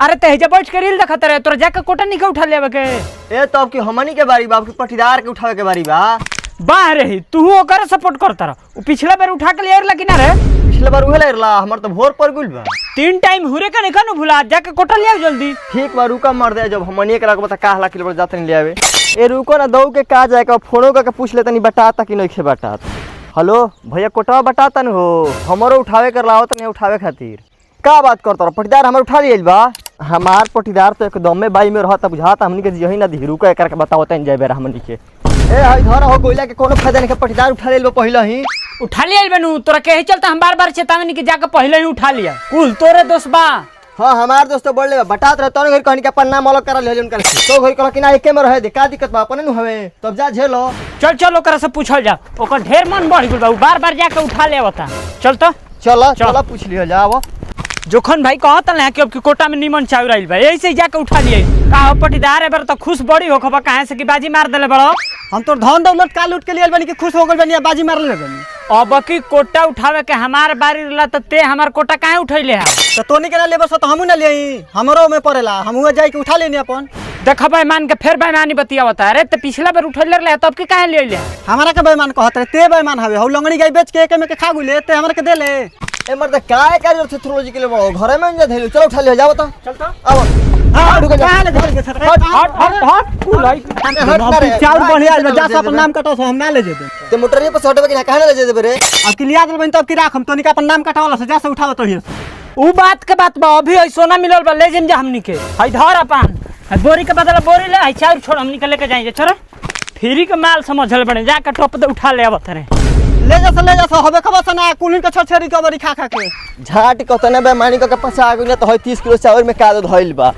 अरे तेजा बैठ के रील देखत रहे, तोरा जाके कोटा निके उठा लेवे के। ए तब कि हमनी के बारी बा, अब कि पटीदार के उठावे के बारी बा। बाह रही तू ओकर सपोर्ट करता रह। उ पिछला बेर उठा के ले आइल कि ना रे? पिछले बार उहे ला, हमर तो भोर पर गुल बा। 3 टाइम हुरे के नहीं नु भुला, जाके कोटा ले आओ जल्दी। ठीक बा, रुका मर दे, जब हमनी के रखबा त का हला किलो जात नहीं ले आवे। ए रुको ना, दऊ के का जाए का फोनो का के पूछ ले तनी बटाता कि नइखे बटात। हेलो भैया, कोटवा बटाता न हो? हमरो उठावे कर लाओ त नहीं उठावे खातिर। का बात करत रह? पटीदार हमर उठा लियल बा। हमार पटीदार तो एकदमे बाई में रहता, बुझाता हमनी के यही ना दी। रुका एकर के बताओ तनी जाए बेरा हमनी के। ए हई धर हो, गोइला के कोनो फायदा नहीं के, पटीदार उठा लेल बा पहले ही। उठा लिया बनू तोरा के ही चलता हम बार बार चेतावनी कि जाके पहले ही उठा लिया। कुल तोरे दोस्त बा। हां हमार दोस्त बोल ले बटात रह तोन घर कहनी के अपन नाम अलग करा ले उनका, तो घर कहल कि ना एके में रहे दे, का दिक्कत बा अपने नु हवे, तब जा झेलो। चल चल ओकरा से पूछल जा, ओकर ढेर मन बढ़ गेल बा, उ बार बार जाके उठा ले आवता। चल तो चल चल पूछ लियो जाओ। जोखन भाई कहत ना कि अब की कोटा में निमन चाउर आइल बा, ऐसे ही जाके उठा लिए। का हो पटीदार एबर तो खुश बड़ी हो खबा, काहे से कि बाजी मार देले बड़ो। हम तोर धन दौलत का लूट के लिए बनी कि खुश हो गइल बनी, बाजी मार ले बनी। अब की कोटा उठावे के हमार बारी रहला त ते हमार कोटा काहे उठैले है? तो तोनी के ना लेबस तो हमू ना लेई, हमरो में पड़ेला, हमहू जाई के उठा लेनी अपन। देखा बेईमान के फिर बेईमानी बतियावता। अरे ते पिछला बार उठैले रहले तब के काहे ले ले? हमारा के बेईमान कहत रहे, ते बेईमान हवे। हौ लंगड़ी गाय बेच के एके में के खा गुले, ते हमरा के देले। ए मर्द काय कर रहे थ्रोलॉजी के लिए बड़ो घरे में जा धइलो, चलो उठा ले जाओ तो। चल तो आओ। हां रुक जा। ले धर के सर। हट हट हट कुल आई। हट ना रे। चाउर बढ़िया आइल बा, जा से अपन नाम कटाओ, हम ना ले जेबे। ते मोटरिया पर सटबे कि ना काहे ना ले जेबे रे? अब कि लिया देल बनी तब की राख, हम तोनी के अपन नाम कटावला से जा से उठावत रहिए। उ बात के बात बा, अभी सोना मिलल बा, ले जेम जा हमनी के। हई धर अपन बोरी के बदला बोरी ले, हई चाउर छोड़ हमनी के लेके जाई। चल फ्री के माल समझल बने, जाके टप दे उठा ले आवत रे। ले जा से ले जा से हबे खबर से ना कुलिन के छछेरी कबरी खा खा के। झाट कतने बेमानी क के पचा गइल त हई 30 किलो चाउर में का धइल बा।